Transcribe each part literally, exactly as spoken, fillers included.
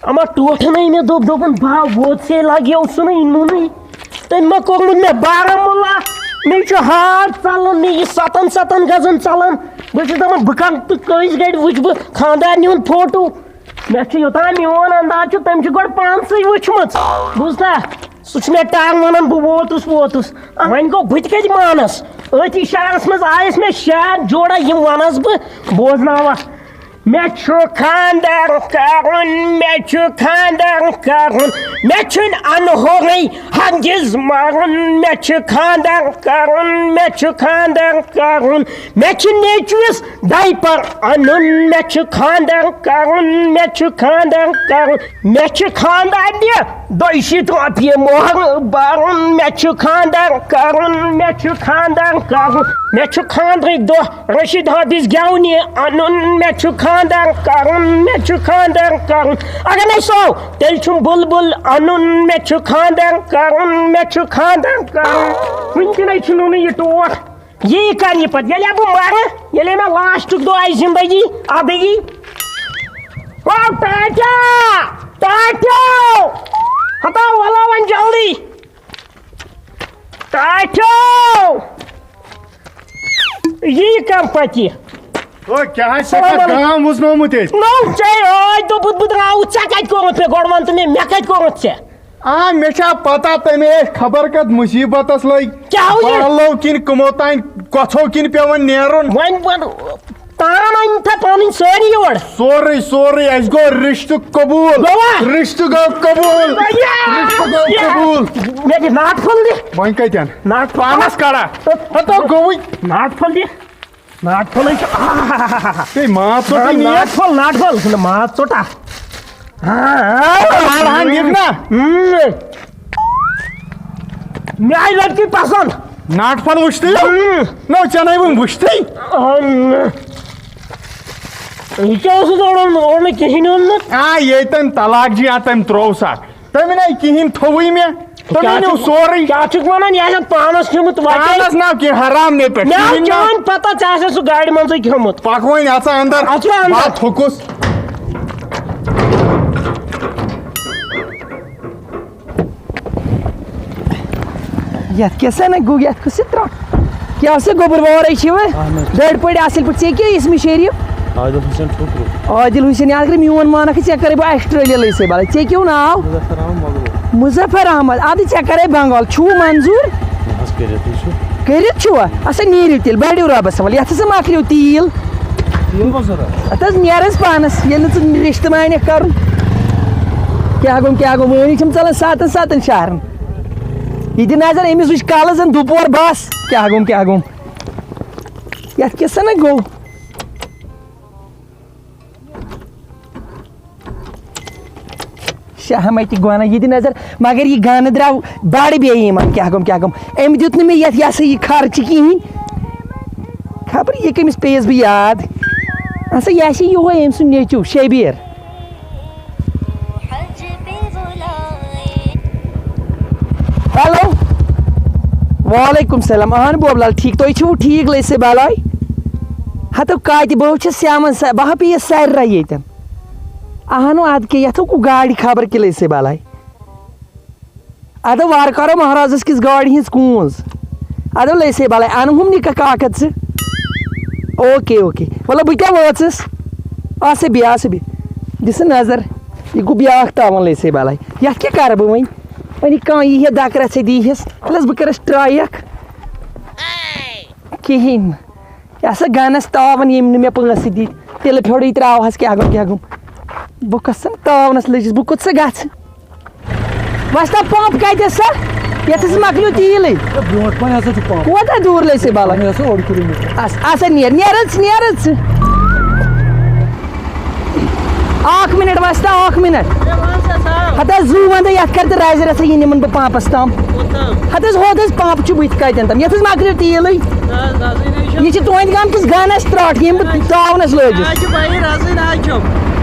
اما ٹوٹھنٕے مےٚ دوٚپ، دوٚپُن، بہٕ ہا ووت سے لگیو سُنٕے نُنٕے۔ تٔمۍ ما کوٚرمُت مےٚ بارہمولہ؟ مےٚ چھُ ہارٹ ژلان، مےٚ یہِ ستن ستن گزن ژلان۔ بہٕ چھُس دپان، بہٕ کم تہٕ کٔژِ گرِ وٕچھٕ بہٕ خانٛدارنہِ ہُنٛد فوٹو؟ مےٚ چھُ یوٚتام میون انداز چھُ، تٔمۍ چھُ گۄڈٕ پانسٕے وٕچھمٕژ، بوٗزتھا؟ سُہ چھُ مےٚ ٹنگ ونان، بہٕ ووتُس، ووتُس۔ وۄنۍ گوٚو، بہٕ تہِ کتہِ مانس؟ أتھۍ اشارس منٛز آیس مےٚ شعر جوڑا، یِم ونس بہٕ، بوزناوس۔ مےٚ چھُ خانٛدر کرُن، مےٚ چھُ خانٛدر کرُن، مےٚ چھُنہٕ انہورٕے ہرگز مرُن۔ مےٚ چھُ خانٛدر کرُن، مےٚ چھُ خانٛدر کرُن، مےٚ چھُ نیٚچوِس ڈایپر انُن۔ مےٚ چھُ خانٛدر کرُن، مےٚ چھُ خانٛدر کرُن، مےٚ چھُ خانٛدارنہِ دۄیہِ شیٖتھ رۄپیہِ مۄہر برُن۔ مےٚ چھُ خانٛدر کرُن، مےٚ چھُ خانٛدر کرُن، مےٚ چھُ خانٛدرٕکۍ دۄہ رشیٖد حٲفظ گٮ۪ونہِ انُن۔ مےٚ چھُ خانٛدر کرُن، مےٚ چھُ خانٛدر کرُن۔ اگر نَے سُہ، تیٚلہِ چھُم بُلبُل انُن۔ مےٚ چھُ خانٛدر کرُن، مےٚ چھُ خانٛدر کرُن۔ وٕنکیٚنَے چھُ نوٚنُے یہِ ٹوٹھ۔ یی کَرِ یہِ پَتہٕ، ییٚلہِ بہٕ مَرٕ، ییٚلہِ مےٚ لاسٹُک دۄہ آسہِ زِندگی، اَدٕ یی۔ او ٹاٹا! ٹاٹو! ہتا وَلو وۄنۍ جلدی۔ ٹاٹھیو! یی کم پتی؟ او، کیٛاہ آسہِ ژےٚ السلام پتہٕ علیکم۔ گام وُزنومُت ییٚتہِ؟ نو، ژےٚ ٲدۍ دوٚپُتھ بہٕ درٛاوُس، ژےٚ کتہِ کوٚرُتھ مےٚ؟ گۄڈٕ ون تہٕ مےٚ، مےٚ کتہِ کوٚرُتھ ژےٚ؟ آ، مےٚ چھا پتہ تمے ٲسۍ خبر کتھ مصیبتس لٔگۍ۔ کیٛاہ ہو یہِ؟ بالو کِنۍ کٕمو تام کۄژھو کِنۍ پٮ۪وان نیرُن۔ وۄنۍ وَن، تان أنۍ تھا پنٕنۍ سٲری یور۔ سورُے، سورُے، اَسہِ گوٚو رِشتہٕ قبوٗل۔ گوٚوا؟ رِشتہٕ گوٚو قبوٗل۔ یا، رِشتہٕ گوٚو یا۔ قبوٗل۔ مےٚ دِ ناٹہٕ پھوٚل دِ۔ وۄنۍ کَتٮ۪ن؟ ناٹہٕ پھوٚل۔ پانَس کَڑا؟ ہَتو گوٚوُے۔ ناٹہٕ پھوٚل دِ۔ ناٹہٕ پھوٚلٕے چھُ۔ ہے، ماز ژوٚٹٕے نیر۔ ناٹہٕ پھوٚل، ناٹہٕ پھوٚل، چھُنہٕ ماز ژوٚٹا۔ اَڑٕ ہَن دِکھ نا۔ مےٚ آیہِ لٔڑکی پسنٛد۔ ناٹہٕ پھوٚل وٕچھتٕے؟ نہ، ژےٚ نَے وٕنہِ وٕچھتٕے۔ یہِ کیٛاہ اوسُتھ اوٚنمُت؟ اوٚن نہٕ کِہیٖنۍ اوٚن نہٕ۔ آ، ییٚتٮ۪ن طلاق جی، آ، تٔمۍ ترٛوو سا۔ تٔمۍ نَے کِہیٖنۍ تھوٚوُے مےٚ۔ تٔمۍ کیٛاہ أنِو چھُکھ، سورُے۔ کیٛاہ چھُکھ وَنان؟ یہِ آسہِ پانَس کھیوٚمُت وَٹے۔ پانَس ناو کینٛہہ، حرام مےٚ پٮ۪ٹھ مےٚ آو کِہیٖنۍ نہٕ۔ چٲنۍ پَتہ، ژےٚ آسہِ سُہ گاڑِ منٛزٕے کھیوٚمُت۔ پَکھ وۄنۍ اَژ اَندَر۔ اَژ وۄنۍ اَندَر۔ بہٕ ہا تھوٚکُس۔ یتھ کیٛاہ سا نہ گوٚو، یتھ کُس یہِ ترٛٹھ؟ کیٛاہ سا گوٚبُر وارے چھِ وۄنۍ؟ اہن حظ۔ گرِ پٲٹھۍ اصٕل پٲٹھۍ، ژےٚ کیٛاہ اسمِ شریٖف؟ عادل حسین ٹھوکرو۔ عادل حسین، یہِ اگر میون مانکھ، ژےٚ کرے بہٕ extra لیلے سے بلے۔ ژےٚ کیٛاہ ناو؟ مظفر احمد مغل۔ مظفر احمد، ادٕ ژےٚ کرے بنگال، چھُو منظوٗر؟ نہ حظ، کٔرِتھ حظ چھُ۔ کٔرِتھ چھُوا؟ اچھا، نیٖرِو تیٚلہِ، بڑیو رۄبس حوالہٕ، یتھ ہسا مۄکلیو تیٖل۔ تیٖل ما ضروٗرت؟ اتھ حظ نیر حظ پانس، ییٚلہِ نہٕ ژٕ رشتہٕ مانکھ کرُن۔ کیٛاہ گوٚم، کیٛاہ گوٚم؟ وٲنی چھِم ژلان ستن ستن شہرن۔ یہِ دِ نظر، أمِس وٕچھ کالہٕ زن دُپور بس۔ کیٛاہ گوٚم، کیٛاہ گوٚم؟ یتھ کیٛاہ سا نہ گوٚو؟ شہمتہِ گۄنہ، یہِ دِ نظر، مگر یہِ گنہٕ درٛاو بڑٕ بے ایمان۔ کیٛاہ گوٚم، کیٛاہ گوٚم؟ أمۍ دیُت نہٕ مےٚ یتھ، یہِ ہسا یہِ خرچہٕ کِہیٖنۍ۔ خبر یہِ کٔمِس پیٚیَس بہٕ یاد۔ اہن سا، یہِ ہسا یِہوے أمۍ سُنٛد نیٚچوٗ شبیٖر۔ ہیلو۔ وعلیکم سلام۔ اہن بوب لال، ٹھیک، تُہۍ چھِو ٹھیک؟ لٔسے بلاے۔ ہتو کاتہِ بہٕ چھَس سیامن سا-، بہٕ ہا پیٚیَس سارِ رایہِ ییٚتٮ۪ن۔ اہنو، ادٕ کیٛاہ، یتھ ہو گاڑِ خبر کہِ لٔسے بلاے۔ ادٕ وارٕ کرو مہرازس کِس گاڑِ ہٕنٛز کوٗنٛز۔ ادٕ لٔسے بلاے، انہٕ ہُم نِکاح کاکد ژٕ۔ Okay, okay. مطلب، بہٕ کیٛاہ وٲژٕس؟ آ سا بیٚہہ، آ سا بیٚہہ۔ دِ سا نظر، یہِ گوٚو بیٛاکھ تاوَن لٔسے بلاے۔ یَتھ کیٛاہ کَرٕ بہٕ وۄنۍ؟ وۄنۍ یہِ کانٛہہ یی ہے دَکہٕ رَژھا دی ہَس، وَلہٕ حظ بہٕ کَرَس ٹرٛاے اَکھ۔ کِہیٖنۍ نہٕ۔ یہِ ہسا گَنَس تاوَن، ییٚمۍ نہٕ مےٚ پونٛسہٕ دِتۍ، تِلہٕ پھیوٚرٕے ترٛاوہَس، کیٛاہ گوٚو، کیٛاہ گوٚو؟ بہٕ کَس سا تاونَس لٔجِس، بہٕ کوٚت سا گژھٕ؟ وۄستا پمپ کتہِ سا؟ یتھ حظ مۄکلیو تیٖلٕے۔ ہے، برونٛٹھ پہن ہسا چھُ پمپ۔ کوتاہ دوٗر لٔسۍ بلاے؟ وۄنۍ ہسا اوٚڑ کِلوٗ میٖٹر۔ اس-، اسا نیر، نیر حظ، نیر حظ ژٕ۔ اکھ منٹ وۄستا، اکھ منٹ۔ ہے، وَن سا صاحب۔ ہتہٕ حظ زُو ونٛدٕ یتھ کر تہٕ رزِ رژھا یہِ نِمن بہٕ پمپس تام۔ کوٚت تام؟ ہتہٕ حظ ہُتھ حظ پمپ چھُ بٕتھِ کتٮ۪ن تام۔ یتھ حظ مۄکلیو تیٖلٕے۔ نہ حظ، نہ حظ، یہِ نَے چھُ۔ یہِ چھِ تُہنٛدِ گامہٕ کِس گانس ترٛٹھ ییٚمۍ بہٕ تاونس لٲجِس۔ نہ حظ چھُ بھائی، رزٕے نہ حظ چھُم۔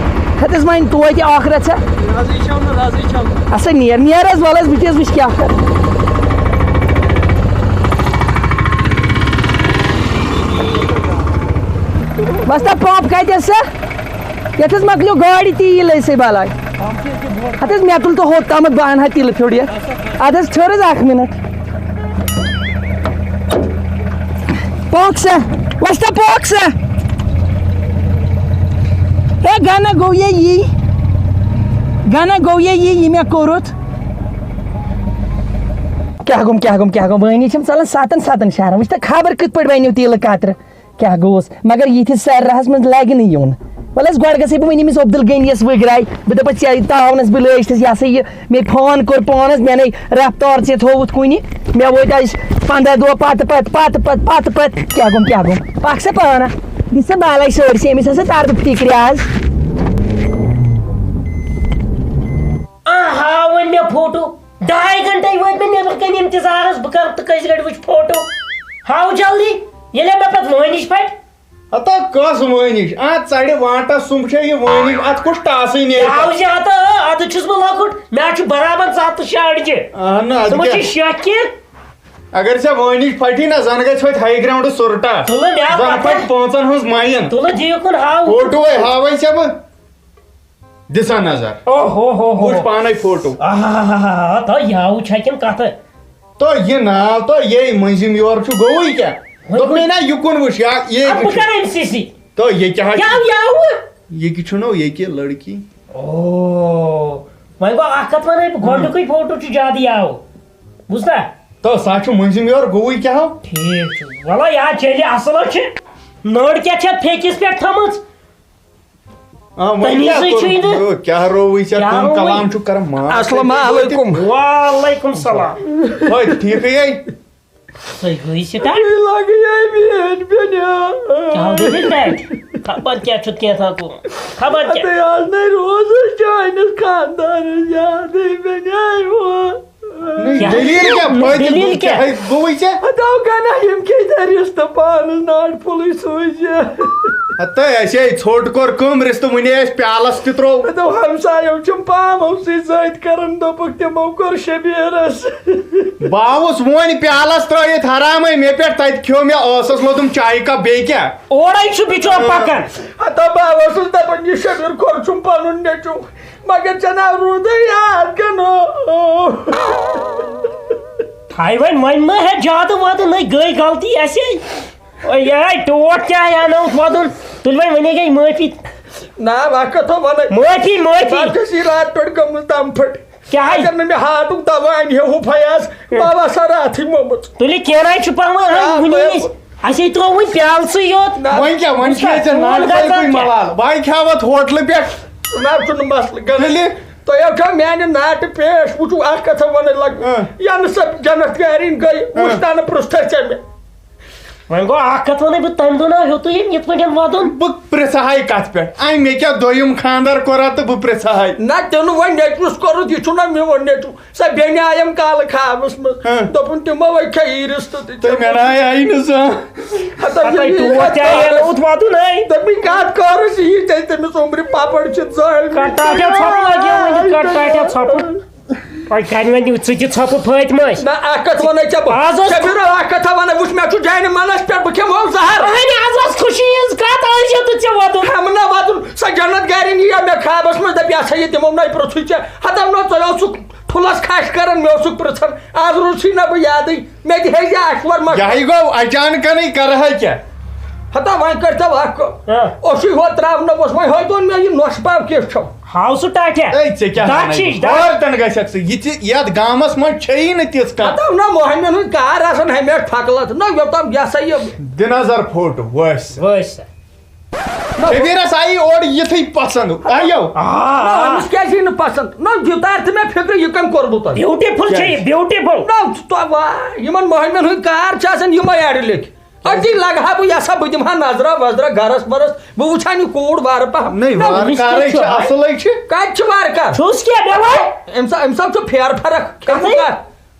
ہتہٕ حظ وۄنۍ توتہِ اکھ رژھا۔ رزٕے چھم نہٕ، رزٕے چھم نہٕ۔ اسا نیر، نیر حظ، ول حظ، بہٕ تہِ حظ وٕچھِ کیٛاہ کرٕ۔ وۄستا پمپ کتہِ حظ سا؟ یتھ حظ مۄکلیو گاڑِ تیٖل أسے بلاے۔ ہتہٕ حظ مےٚ تُل تہٕ ہوٚت تامَتھ بہٕ اَنہٕ ہا تِلہٕ پھیوٚر یتھ۔ اَدٕ حظ ٹھٔہر حظ اکھ مِنٹ۔ پوٚک سا، وۄستا پوٚک سا۔ ہے گنہ گوٚو یے یی، گنہ گوٚو یے یی، یہِ مےٚ کوٚرُتھ۔ کیٛاہ گوٚم، کیٛاہ گوٚم، کیٛاہ گوٚم؟ وٲنی چھِم ژلان ستن ستن شہرن۔ وٕچھ تہٕ خبر کِتھ پٲٹھۍ بنیو تیٖلہٕ قطرٕ۔ کیٛاہ گوٚوس؟ مگر یِتھِس سرہس منٛز لگہِ نہٕ یُن۔ وَلہٕ حظ، گۄڈٕ گژھٕ بہٕ وۄنۍ أمِس عبدالغنیَس وٕگراے۔ بہٕ دَپَس، ژےٚ تاونَس بہٕ لٲجتھَس، یہِ ہسا یہِ، مےٚ فون کوٚر پانَس، مےٚ نَے رفتار ژےٚ تھووُتھ کُنہِ۔ مےٚ وٲتۍ اَسہِ پنٛداہ دۄہ پتہٕ پتہٕ، پتہٕ پتہٕ، پتہٕ پتہٕ۔ کیٛاہ گوٚم، کیٛاہ گوٚم؟ پَکھ سا پانہٕ۔ دِ سا بالَے سٲرسٕے، أمِس ہسا تَرٕ بہٕ فِکرِ آز۔ آ، ہاو وۄنۍ مےٚ فوٹو۔ ڈاے گھنٹے وٲتۍ مےٚ نیٚبرٕ کنہِ انتظارس، بہٕ کرٕ تہٕ کٔژِ گٲڑۍ وٕچھِ فوٹو۔ ہاو جلدی، ییٚلہِ مےٚ پتہٕ وٲنِج پھٹہِ۔ ہتا کۄس وٲنِج؟ آ، ژَرِ وانٹس سُمب چھےٚ یہِ وٲنِج، اتھ کُس ٹاسٕے نیرِ؟ ہاو زِ ہتا، ادٕ چھُس بہٕ لۄکُٹ، مےٚ چھُ برابر ژتہٕ شیٚے اَڑجہِ۔ اہن نہ، ادٕ ژٕ ما کیٛاہ؟ چھُکھ شیخ کینٛہہ؟ اگر ژےٚ وٲنِج پھٹی نہ، زن گژھِ ہوٚتہِ ہاے گراونڈٕ سُرٹا۔ تُلہٕ مےٚ زن پتہ۔ پھٹہِ پانٛژن ہٕنٛز ماین۔ تُلہٕ دِیِو کُن ہاو۔ فوٹوے ہاوے ژےٚ بہٕ۔ دِسا نظر۔ او ہو ہو ہو۔ وٕچھ پانے فوٹو۔ آہا، تو یاوٕ چھا کِنہٕ کتھٕ؟ تو یہِ ناو تو یے مٔنٛزِم یور چھُ گوٚوٕے کیٛاہ؟ وۄنۍ دوٚپمَے گوٚو۔ نہ یہِ کُن وٕچھ یا یے اَدٕ بہٕ کیٛاہ چھُ؟ کرٕ أمۍ سٕے سۭتۍ۔ تو یہِ کیٛاہ حظ کیٛاہ چھُ؟ یاوٕ؟ یہِ کہِ چھُنو یہِ کہِ لڑکی۔ او، وۄنۍ گوٚو اکھ کتھ ونے بہٕ، گۄڈنیُکُے فوٹو چھُ زیادٕ یاوٕ۔ بوٗزتھا؟ تو سا چھُ مٔنٛزِم یور گوٚوٕے کیٛاہ ہو؟ ٹھیٖک چھُ۔ وَلہٕ یا چیٚلہِ اَصٕل چھِ۔ نٔر کیٛاہ چھےٚ پھیٚکِس پٮ۪ٹھ تھٲمٕژ؟ آ، وۄنۍ تَمی کیٛاہ سۭتۍ کوٚر؟ چھُے نہٕ۔ یو، کیٛاہ رووٕے ژےٚ کیٛاہ کٲم؟ رووٕے؟ کلام چھُ کران ماس۔ السلام علیکم۔ وعلیکم السلام۔ ہے، ٹھیٖکھٕے ہے؟ تُہۍ گٔے سِٹاٹ؟ ہے، لگے ہے میٛٲنۍ بیٚنہِ۔ کیٛاہ دٔلیٖل پٮ۪ٹھ؟ خبر کیٛاہ چھُ کینٛژھا کوٚرمُت؟ خبر کیٛاہ؟ اَدٕ آز نَے روز أسۍ چٲنِس خانٛدارَس یادٕے بیٚنہِ آے وۄنۍ۔ نہ، کیٛاہ؟ دٔلیٖل کیٛاہ؟ فٲیدٕ دٔلیٖل گوٚو کیٛاہ؟ کیٛاہ؟ ہے، گوٚوٕے ژےٚ؟ ہتاو گنا یِم کیٛاہ رِستہٕ پانس ناٹہِ پھوٚلٕے سوٗزِ۔ ہتے، اَسہِ ہے ژھوٚٹ کوٚر کٲم، رِستہٕ وُنے اَسہِ پیالس تہِ ترٛوو۔ ہتاو ہمسایو چھِم پامو سۭتۍ زٲتۍ کران، دوٚپُکھ تِمو کوٚر شبیرس۔ بہٕ آوُس وۄنۍ پیالس ترٲیِتھ حرامے، مےٚ پٮ۪ٹھ تتہِ کھیوٚو مےٚ ٲسس لوٚدُم چایہِ کپ، بیٚیہِ کیٛاہ؟ اورے چھُ بِچور پکان۔ ہتاو بہٕ اوسُس دپان، یہِ شبیر کھوٚر چھُم پنُن نیٚچو۔ مگر ژےٚ نہ روٗدُے یاد کِنہٕ؟ ہاے وۄنۍ، وۄنۍ مہ ہےٚ زیادٕ وادٕ، نٔے گٔے غلطی اَسے۔ او یہے ٹوٹھ کیٛاہ اَنوُتھ وَدُن؟ تُلہِ وۄنۍ وَنے گٔے معٲفی۔ نہ، وقت ہو وَنَے۔ معٲفی، معٲفی۔ بہٕ چھُس یہِ راتہٕ پٮ۪ٹھ گٔمٕژ دم پھٔٹ۔ کیٛاہ؟ اگر نہٕ مےٚ ہاٹُک دوا اَنہِ ہے ہُہ فیاض، بہٕ وَسہٕ ہا راتھٕے مومُت۔ تُلہِ کینٛہہ نہ چھُ پَرواے، آ، وٕنی بہٕ أسۍ۔ اَسے ترٛوو وۄنۍ پیالہٕ سٕے یوت۔ نہ۔ وۄنۍ کیٛاہ، وۄنۍ چھُ ییٚتہِ ناٹہِ پھوٚل گژھان کُے کیٛاہ؟ ملال۔ وۄنۍ کھیٛاوَتھ ہوٹلہٕ پٮ۪ٹھ۔ نہ، چھُنہٕ مسلہٕ۔ گنٛڈٕ۔ تیٚلہِ؟ تۄہہِ حظ چھا میٛانہِ ناٹہِ پیش؟ وٕچھِو، اَکھ کَتھا وَنَے لگ-، اۭں۔ یَنہٕ سۄ جنت گارِنۍ گٔے، اۭں۔ وٕچھ تَنہٕ پرٛژھ تَے ژےٚ مےٚ۔ وۄنۍ گوٚو اَکھ کَتھ وَنَے بہٕ، تَمہِ دۄہ نہ ہیوٚتُے أمۍ یِتھ پٲٹھۍ وَدُن۔ بہٕ پرٛژھٕ ہاے کَتھ پٮ۪ٹھ؟ اَمہِ مےٚ کیٛاہ دوٚیِم خانٛدر کوٚرا تہٕ بہٕ پرٛژھٕ ہاے؟ نہ، تیٚلہِ وۄنۍ نیٚچوِس کوٚرُتھ، یہِ چھُنہ میون نیٚچوٗ۔ سۄ بیٚنہِ آیم کالہٕ خابس منٛز۔ ہاں۔ دوٚپُن، تِمو ہے کھیٚیہِ رِستہٕ تہٕ تہٕ مےٚ نہ آیہِ نہٕ زانٛہہ۔ ہتا پتہٕ یہِ ٹوٹھ تہِ آیہِ یَنہٕ اوٚت واتُن، ہے۔ دوٚپمَے، کَتھ کَرُس یی تیٚلہِ تٔمِس عُمرِ پاپَڑ چھِ زٲلۍ۔ کَٹاٹھیا ژھۄپہٕ لَگیو وۄنۍ، کَٹاٹھیا ژھۄپہٕ۔ وۄنۍ کَنہِ وۄنۍ ژٕ تہِ ژھۄپہٕ فٲطمہ۔ نہ، اَکھ کَتھ وَنَے ژےٚ بہٕ۔ آز اوس شبیٖرا، اَکھ کَتھا وَنَے، وٕچھ، مےٚ چھُ جانہِ مَنَس پٮ۪ٹھ، بہٕ کھٮ۪مہٕ ہو زَہر۔ اَہَنہِ، آز ٲس خوشی ہٕنٛز کَتھ، آز چھِ تہٕ ژےٚ وَدُن۔ ہٮ۪مہٕ نہ وَدُن، سۄ جنت گارِنۍ یی مےٚ خابَس منٛز، دَپہِ، یہِ ہسا یہِ دِمو نَے پرٛژھٕے ژےٚ۔ ہَتَن نہ، ژٕ اوسُکھ ٹھُلس کھش کران، مےٚ اوسُکھ پرژھان، آز روٗدسٕے نہ بہٕ یادٕے، مےٚ دِ ہے یہِ آشور مۄکھ۔ یہِ ہَے گوٚو اچانکَنٕے، کرٕ ہا کیٛاہ؟ ہتا وۄنۍ کٔرۍ تو اکھ کٲم۔ ہاں۔ اوسُے ہو تراونہٕ اوس، وۄنۍ ہٲے تو مےٚ یہِ نۄشہِ پاو کیٛاہ چھو؟ ہاو سُہ ٹاٹھیا۔ ہے، ژےٚ کیٛاہ دَچھ وَنَے؟ ہِش، دَچھ۔ ہورٕ تَن گژھکھ ژٕ، یہِ تہِ، یَتھ گامَس منٛز چھیی نہٕ تِژھ کَتھ۔ ہتا نہ مۄہنِوٮ۪ن ہٕنٛدۍ کار آسان ہمیشہِ پھۄکہٕ لَتھ، نہ یوٚتام یہِ ہسا یہِ۔ دِ نظر فوٹو، وٲسۍ۔ وٲسۍ سا۔ شبیرس آیی اورٕ یِتھُے پسند۔ آیو۔ آ، آ۔ نہ، أمِس کیازِ یی نہٕ پسند؟ نہ، یہِ تار تہِ مےٚ فکرِ، یہِ کٔمۍ کوٚر بہٕ تۄہہِ؟ بیوٹیفل چھےٚ یہِ، کیازِ؟ بیوٹیفل۔ نہ، تو وا-، یِمن مۄہنوٮ۪ن ہٕنٛدۍ کار چھِ آسان، یِمے اَڑِ لیکھِ۔ أتی لگہٕ ہا بہٕ، یہِ ہسا بہٕ دِمہٕ ہا نظرا وظرا گرس مرس، بہٕ وٕچھٕ ہا یہِ کوٗر وارٕ پہم۔ نہ، نہ، وارٕ أمِس کارے کیٛاہ چھُ، چھُ؟ اصلے چھُ۔ کتہِ چھُ وارٕ کار؟ چھُس کیٛاہ بیوے؟ أمۍ سا، أمۍ سا چھُ پھیرٕ فرق۔ کتھٕے؟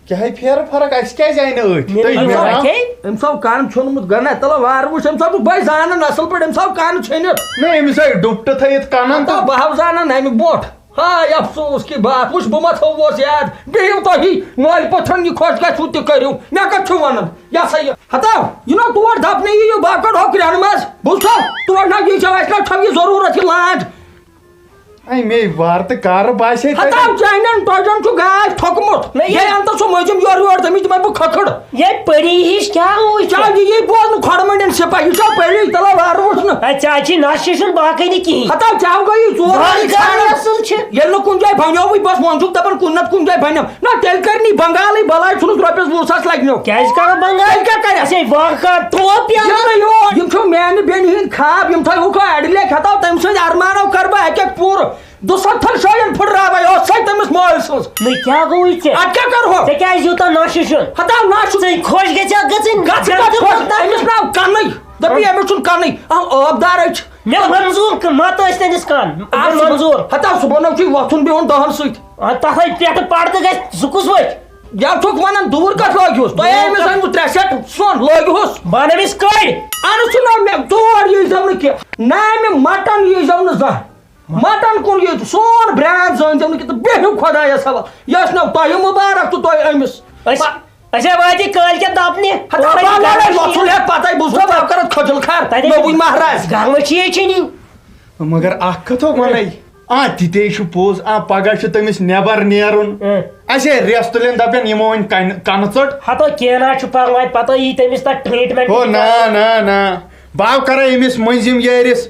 کیٛاہ ہے پھیرٕ فرق؟ اَسہِ کیٛازِ آیہِ نہٕ أتھۍ؟ مےٚ تُہۍ نہٕ مےٚ یِم فرق۔ أمۍ سا کَن ژھیوٚنمُت گنہ تلہٕ وارٕ وٕچھ، أمۍ سا بہٕ بہٕ زانان اَصٕل پٲٹھۍ، أمۍ سا کَن ژھیٚنِتھ۔ نہ، أمِس آیہِ ڈُپٹہٕ تھٲیِتھ کَنَن تہٕ۔ بہٕ ہاو زانان اَمہِ برونٛٹھ۔ ہاے افسوس کی بات، وٕچھ بہٕ ما تھووس یاد۔ بِہِو تُہی مٲلۍ پوٚتھرَن، یہِ خۄش گژھِوٕ تہِ کٔرِو۔ مےٚ کَتہِ چھُ وَنُن؟ یہِ ہسا یہِ۔ ہتاو، یہِ نہ تور دَپنہٕ یِیِو، بہٕ کَڑہو کرٛٮ۪ن منٛز۔ بوٗزتھو؟ تور نہ یہِ چھو اَسہِ نہ چھو یہِ ضروٗرت یہِ لانٛچ۔ اے مے وار تہٕ کر باسے تۄہہِ؟ ہتاو چانٮ۪ن ٹۄجن چھُ گاش تھوٚکمُت۔ نہ، یہِ ییٚلہِ انتہٕ سُہ مٔنٛزِم یورٕ یورٕ تٔمِس دِمے بہٕ کھکھٕڑ۔ ییٚلہِ پٔری ہِش کیٛاہ اوس؟ کیٛاہ یہِ یی بوزنہٕ کھۄڈٕ مٔنٛڈٮ۪ن سِپاہی؟ یہِ چھا پٔری تَلہ وارٕ وٕچھنہٕ؟ اے، ژےٚ اَتہِ چھِی نَشہِ شُن باقٕے نہٕ کِہیٖنۍ۔ ہتاو ژےٚ ہاو گٔیی ژور بار ؤری گرٕ ژھانٛڈان۔ اَصٕل چھِ۔ ییٚلہِ نہٕ کُنہِ جایہِ بنیووٕے، بس وۄنۍ چھُکھ دپان کُنہِ نتہٕ کُنہِ جایہِ بنیو۔ نہ، تیٚلہِ کر نی بنگالٕے بلاے، ژھُنُس رۄپیس وُہ ساس لگنو۔ کیٛازِ کرو بنگال؟ تیٚلہِ کیٛاہ کرکھ؟ اَسے واقعہ ٹوپ یہِ یَلہٕ۔ نہٕ یور۔ یِم چھِو میانہِ بیٚنہِ ہٕنٛدۍ خواب، یِم تھٲیہُکھ اَڑِ لیٚکھِ ہتاو، تٔمۍ سٕنٛدۍ ارمانو کر بہٕ اکہِ اکہِ پوٗرٕ۔ دُسَتتھن جاین پھٕٹراوے اوس سۄے تٔمِس مٲلۍ سٕنٛز۔ نہ کیٛاہ گوٚوُے ژےٚ؟ اَدٕ کیٛاہ کرہو؟ ژےٚ کیٛازِ یوٗتاہ نشہِ چھُ؟ ہتاو نشہِ۔ ژٕ خۄش گژھِ اکھ گژھٕنۍ۔ گژھ گژھ خۄش، أمِس ناو کَنٕے۔ دَپہِ، أمِس چھُنہٕ کَنٕے۔ اَو، عٲبدارے چھُ۔ مےٚ منظوٗر کہٕ-، مت ٲسۍ تٔمِس کَن۔ آ، مےٚ صُبحن، منظوٗر۔ ہتا صُبحن چھُے وۄتھُن بِہُن دَہَن سۭتۍ۔ آ، تَتھَے پٮ۪ٹھٕ پَردٕ گژھِ زٕ کُس ؤتھۍ؟ یا چھُکھ وَنان دوٗر کَتھ لٲگِوس؟ تۄہہِ دوٗر أمِس کَتھ؟ أنِو ترٛےٚ سٮ۪ٹ سۄن لٲگِوس۔ بہٕ اَنہٕ أمِس کٔرۍ۔ اَنہٕ ژٕ نہ مےٚ تور یی زٮ۪و نہٕ کینٛہہ۔ نہ مےٚ مَٹَن یی زٮ۪و نہٕ زانٛہہ۔ مٹن کُن یہِ سون برٛینٛڈ زٲنۍزیو نہٕ کینٛہہ تہٕ بیٚہِو خۄدایَس حوال۔ یہِ ٲسۍ نو تۄہہِ مُبارک تہٕ تۄہہِ أمِس۔ أسۍ، أسۍ ہے وٲتی کٲلۍ کٮ۪تھ دَپنہِ۔ ہتا اورَے بَلَے گژھِ وۄتھُن ہٮ۪تھ پَتَے بوٗزتھا بہٕ کَرَتھ کھٔجُل کھار، تَتہِ نوٚوُے مہراز۔ گرمہٕ چھِ ییٚتہِ چھِ نِنۍ۔ مگر اَکھ کَتھ ہو وَنَے، آ، تِتے چھُ پوٚز، آ، پَگاہ چھُ تٔمِس نٮ۪بَر نیرُن۔ اۭں۔ اَسہِ ہے رٮ۪س تُلِن دَپن یِمو أنۍ کَنہِ، کَنہٕ ژٔٹ۔ ہَتو کینٛہہ نہ چھُ پَرواے، پَتہٕ یی تٔمِس تَتھ ٹرٛیٖٹمٮ۪نٛٹ ہو تہِ نہ، کَرُن۔ نہ، نہ۔ بہٕ ہاو کَرَے أمِس مٔنٛزِم یٲرِس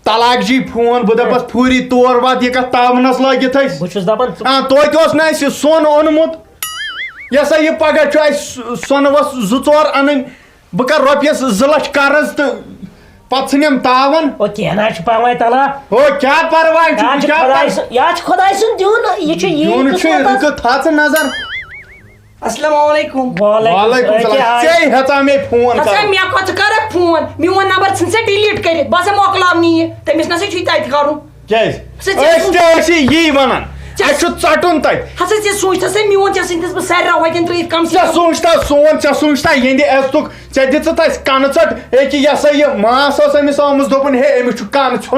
طلاق جی فون، بہٕ دَپَس پھوٗری تور وات، یہِ کَتھ تاونَس لٲگِتھ ٲسۍ۔ بہٕ چھُس دَپان ژٕ آ، توتہِ اوس نہٕ اَسہِ سۄن اوٚنمُت۔ یہِ ہسا یہِ پَگاہ چھُ اَسہِ سۄنہٕ وَس زٕ ژور اَنٕنۍ۔ بہٕ کَرٕ رۄپیَس زٕ لَچھ قرض تہٕ پَتہٕ ژھٕنٮ۪م تاوَن۔ او کینٛہہ نہ چھُ پَرواے تَلہ۔ ہو، کیٛاہ پَرواے چھُ؟ یہِ بہٕ چھُ کیٛاہ خۄداے پَرٕ-، سُنٛد، یہِ چھُ خۄداے سُنٛد دیُن، یہِ چھُ یی دیُن چھُ، قٕسمَتَس۔ یہِ تھاو ژٕ نظر۔ السلام علیکم۔ وعلیکم وعلیکم السلام۔ السلام۔ ژےٚ ہیژا مےٚ فون ہسا کرُن؟ مےٚ کۄس ژٕ کرکھ فون؟ میون نمبر ژھٕن ژےٚ ڈیلیٹ کٔرِتھ۔ بہٕ ہسا مۄکلاونہٕ یہِ۔ تٔمِس نہ سا چھُے تتہِ کرُن۔ کیازِ؟ سُہ ژےٚ أسۍ تہِ ٲسی یی ونان۔ ژےٚ اَسہِ چھُ ژٹُن تتہِ۔ ہسا ژےٚ سونچ تھا سا میون، ژےٚ سٕنٛدِس بہٕ سارِ روا تہِ ترٲیِتھ کم سے ژےٚ کم۔ سونچ تا سون، ژےٚ سونچ تا یِہنٛدِ عزتُک، ژےٚ دِژٕتھ اَسہِ کنہٕ ژٹ، أکہِ یہِ ہسا یہِ ماس ٲس أمِس آمٕژ، دوٚپُن ہے أمِس چھُ کن ژھیوٚنمُت۔